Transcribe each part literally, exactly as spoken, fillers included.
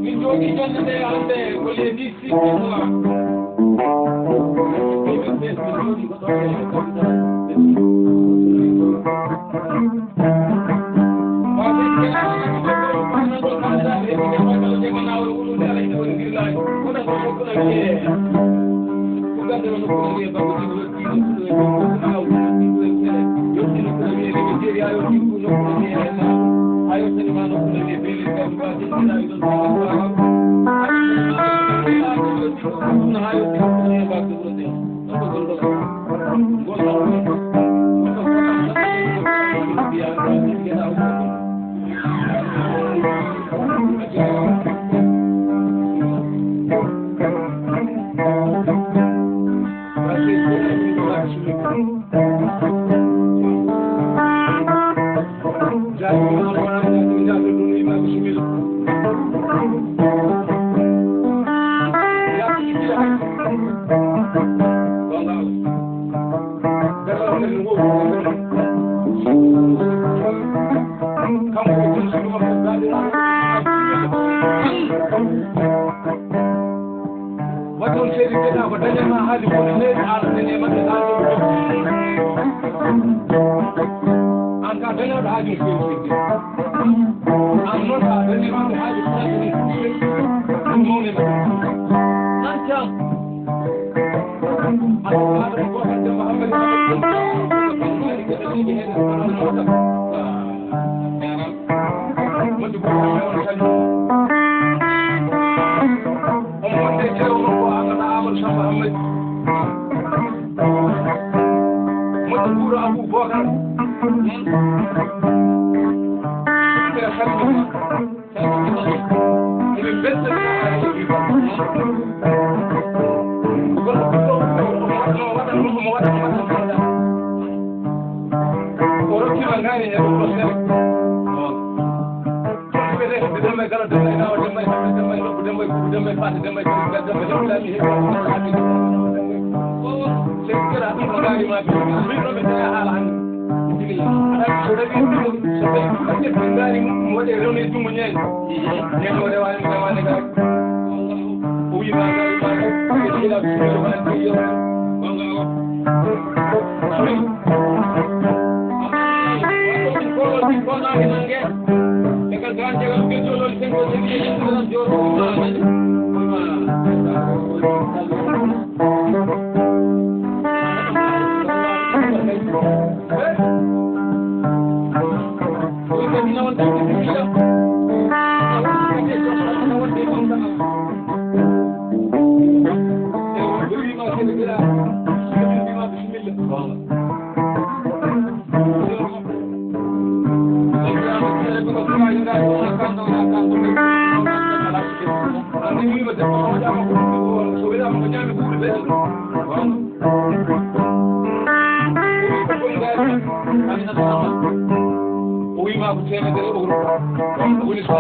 Min jooɗii jannde nde hannde ko le dix-huit mois. Waɗi on seedi geɗa ko dañanma haali woni leydi ala nene maɓɓe ala ɗo. An ka dañaɗo haaju no feewi seedi. An noon ka dañanma ko haaju ko dañi ɗum mawne maɓɓe. Nan jam. An ka ɗo ko Hammadi Hammadi. Wonde ko Amadou Samba Hammadi. Moƴƴo Buuro Abou Bocar. Ɓe salmini. Eɓe mbelta. Kono ko ɗo, omo waɗa, omo waɗa, omo waɗa, omo waɗa. O rokkima ngaari e ɗum ɗo sere. Ɗum ɓe rewɓe Demba e Galo, Demba e Nawa, Demba e Hammet, Demba e Lobbo, Demba e Bubu, Demba e Faati, Demba e Kadi, Demba e Lobbo, Lami, Heɓi, Lami, Lami, Lami. Sey kala ɗum ko ngaari ma, min ɗo mi tawi haala hannde. Aɗa so tawi ɗum, so tawi ɗum ko ngaari mum, mo waɗe rewne junngo ñeeño. Ñeeño o rewaani, rewaani ngaari. O wiima ngaari ma, e sila, sila, ma, e yeeso. O wiima ko teemedere euro. Woni so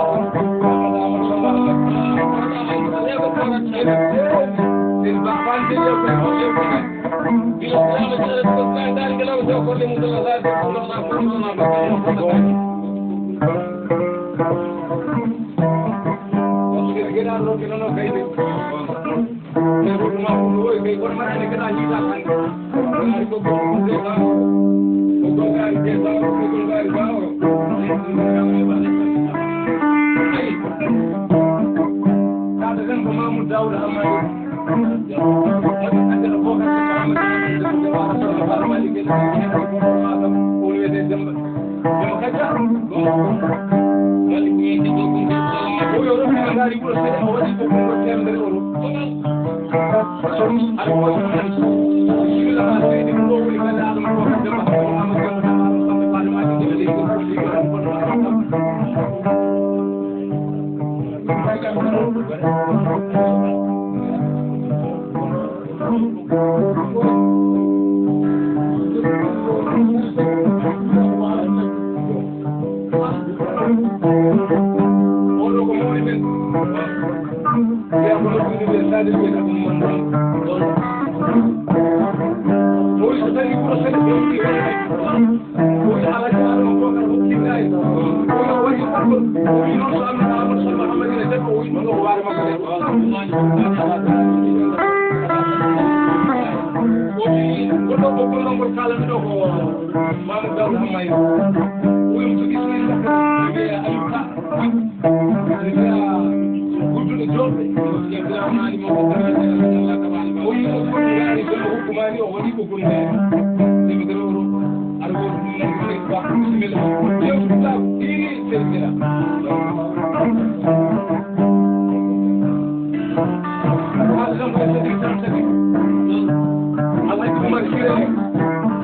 Alhaji Umar Sire,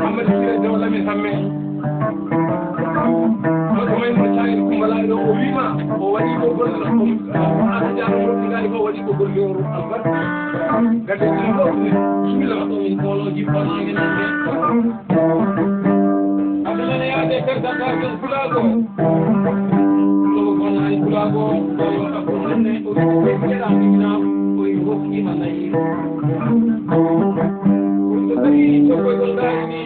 Amadou Sire Dewlami Hamme. Ɗo ko wayno Tahir Kumba Laay ɗo, o wiima o waɗi ko golle ɗum. Ko Amadou Diallo Mody Ngaari ko waɗi ko golle o albarka. Gadde ɗum ɗo, bismillah. Ɗo min koolooji koolaaji nan ɓe. Aduna ne yaade kadi kadi kulaago. Ɗo ko naani kulaago, ɗo yo ɗakko nanne, o wi'i ko ɓe mbiyeɗaa mi naa, o wi'i hokkiima nayi. Ko so tawi ko koy ɗon daari ni.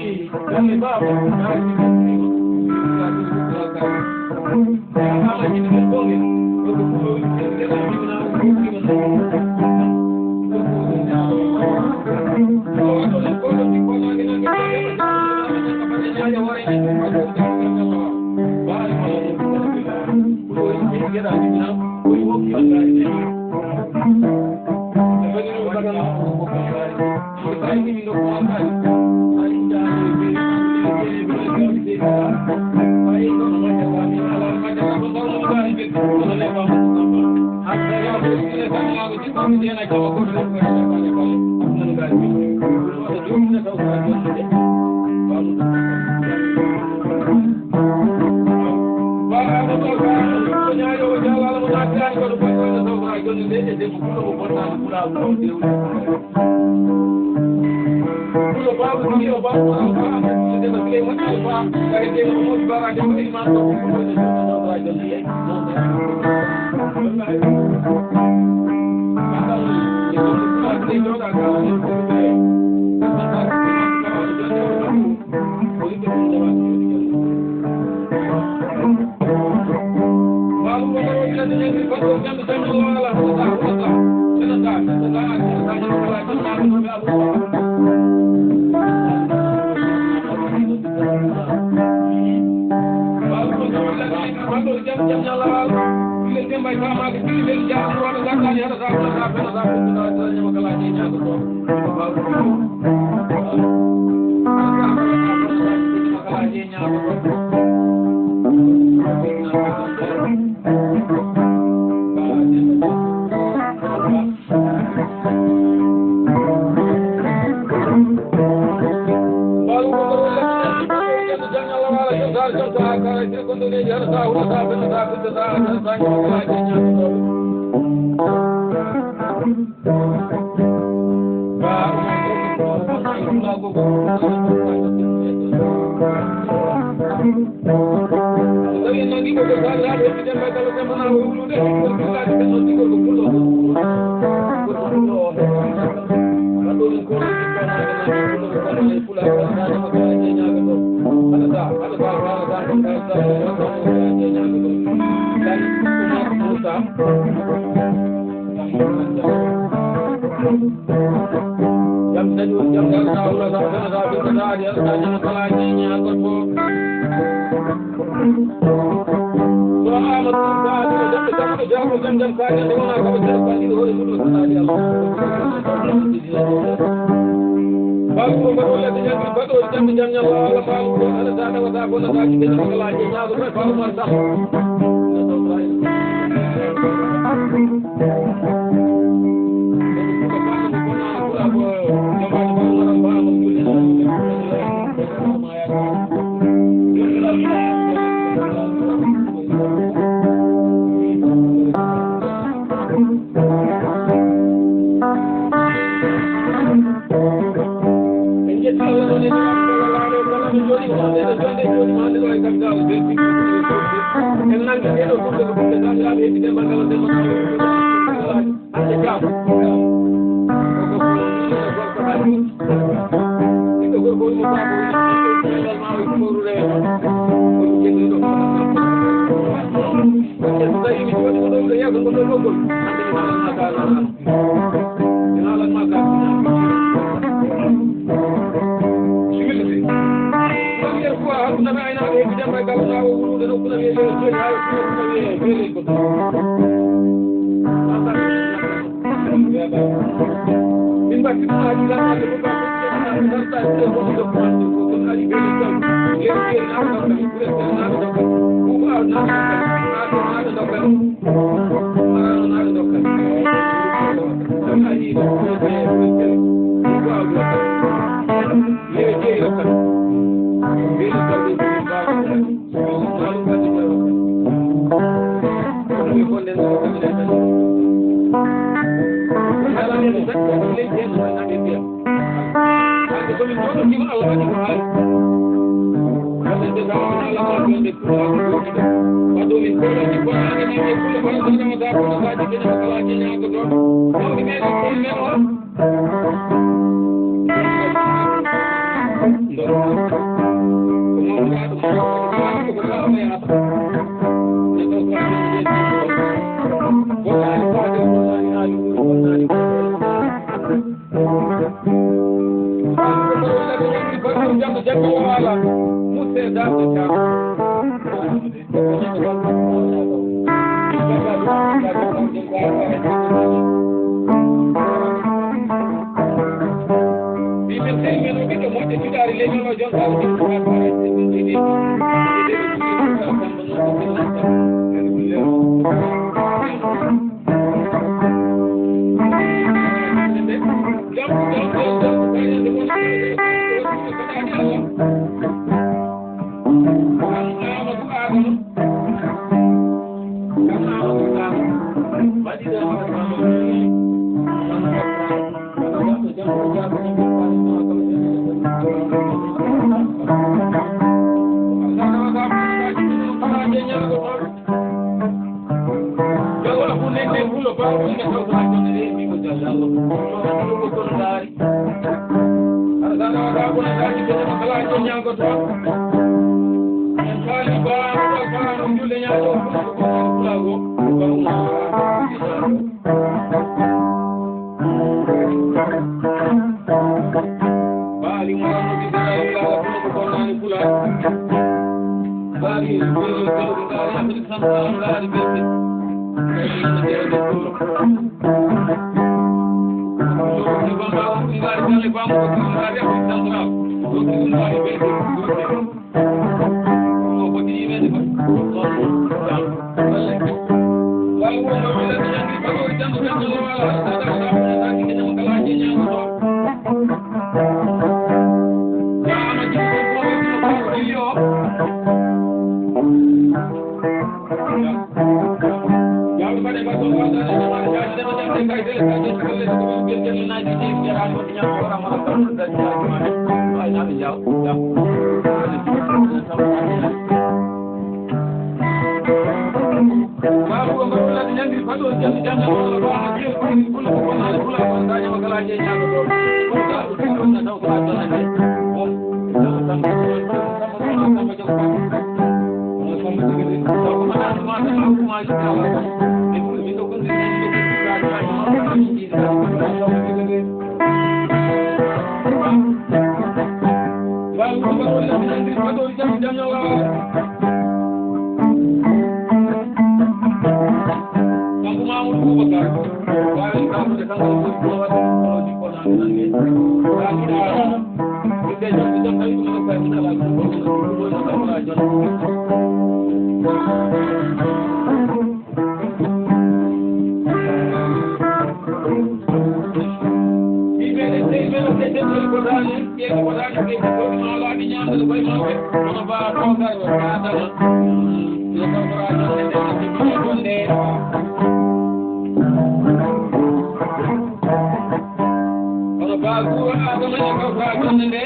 Kono ba guura Adama e kawka jonde nde.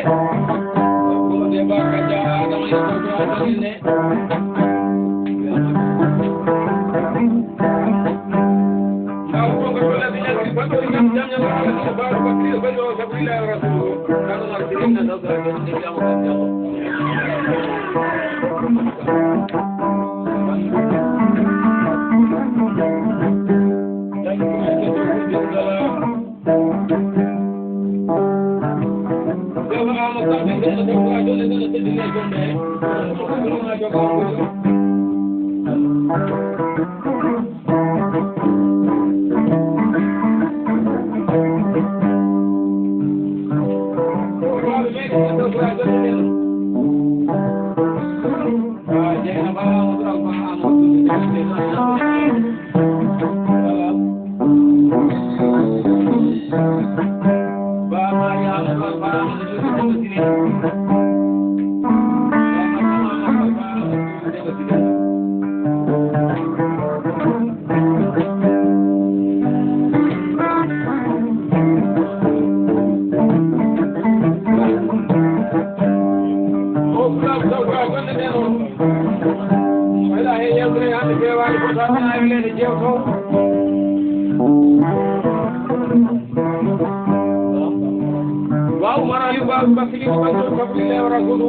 Kono de ba kanja Adama e kawka jonde nde. Ba ko ko la bi na ki ba ko ni jam jam ba ko ba ko ki ba ko sabila rasul. Kana na sidina da da jam jam. Mbeɗa he yewtere hannde feewaani ko tan haa e leɗɗe jeewto. Waaw, Umar Aliou Ba, Bakili, Bakili, Bakili, Lewra Gudu.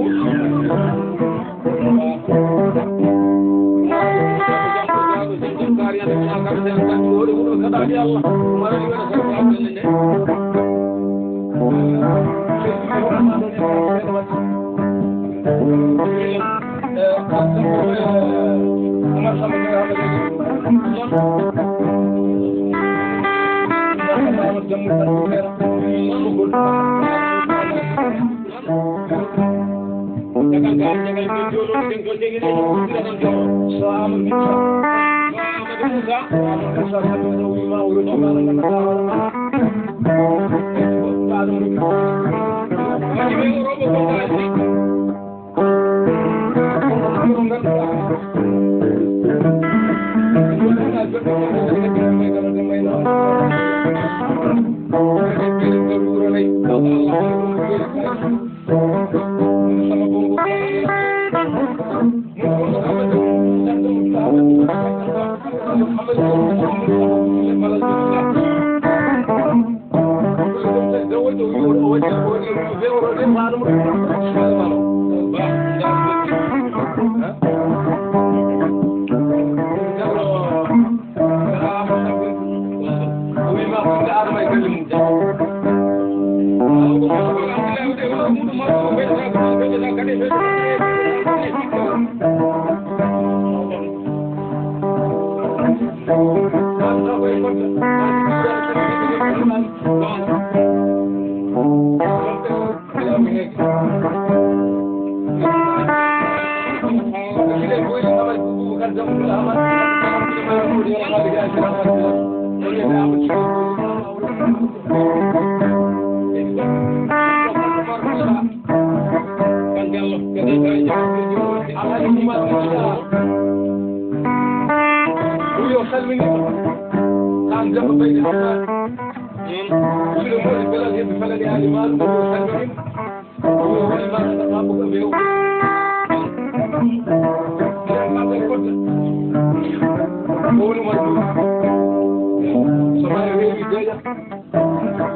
Jeeja.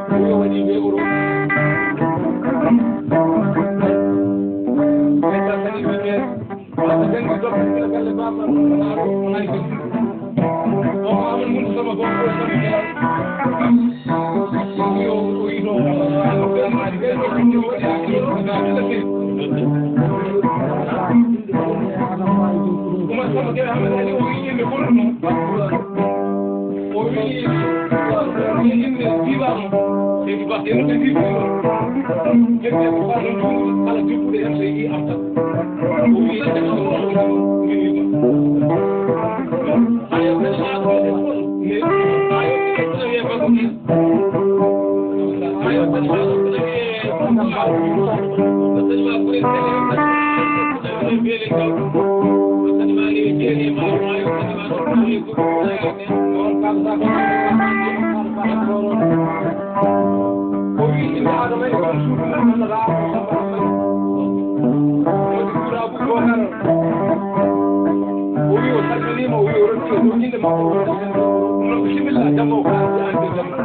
Ɗum yo waɗi ɓe euro. Ɓe tattani ɓe ɓe. Wata janngi dokke ɓe galle baba. Wona ko wona ko. O Amadou Moussa Ba ko ko ko. Yo o yi ɗo. Ɓe ɓe ɓe ɓe ɓe waɗi ɓe ɓe ɓe. Oumar Samba Kébé Hamadaani o wiyi yimɓe gonɗo noon. O wiyi yimɓe diiwaan o. Seydi Ba, e no ɓe diiwi ɗo. Kebbe ko faa noon junngo kala jokkude heen so yiɗi arta. O wiyi yimɓe gonɗo noon. Ayo, ayo, ayo, ayo, ayo, ayo, O wi o salminiima, o wi o rokki o ɗo innde makko, o rokki o ɗo. Ɗum noon, bisimilla, jamma o kaa, yaa ande jamma.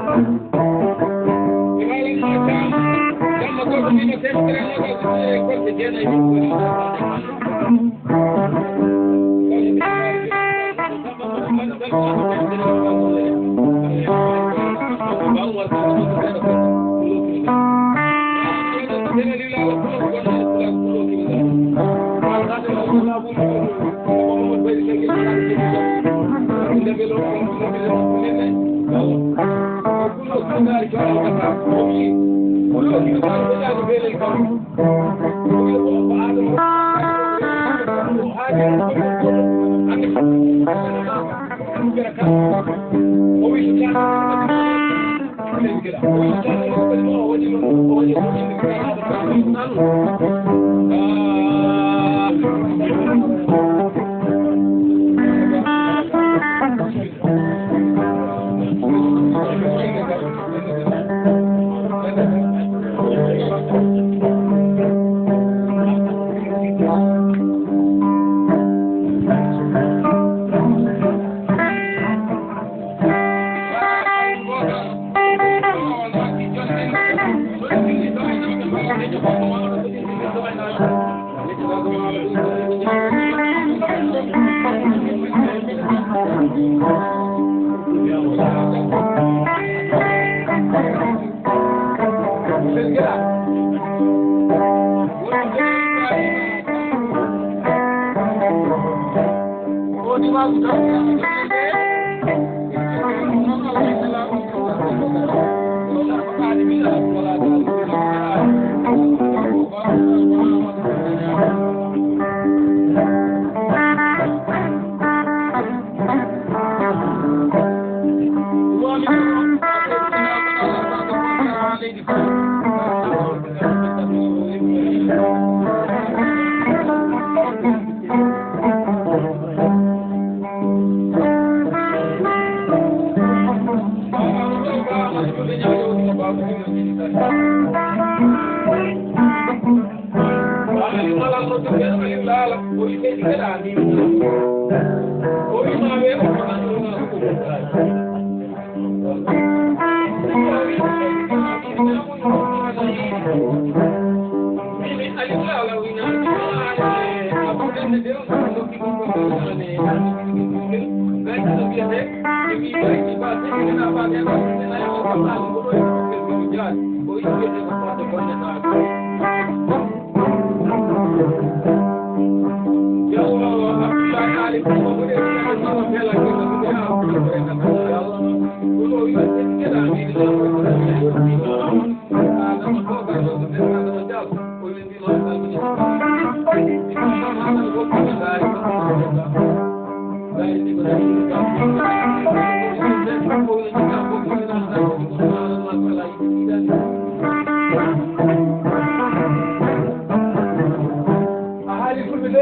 A haali fulɓe de.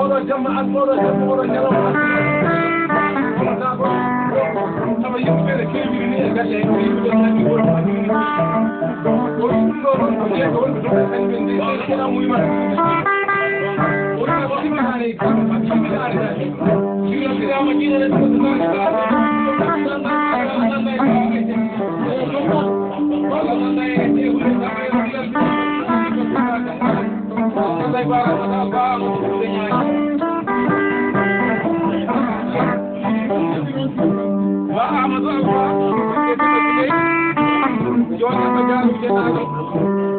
Oɗo jamma ak oɗo jamma oɗo ñalawma ak oɗo yimɓe ɓe keewiri ni e galle en ko yimɓe ɓe nganndi woni ko adii ni. O yimɓe ɗo noon ko jeeɗo wonɓe ɗo ɓe kañum en nde kala muyma. O yimɓe ko yimɓe haare kam yimɓe haare. Yimɓe firama jiɗere ɗum ko nani. Ba Amadou Alpha, jooɗi ko jaaru jeenaaɗo.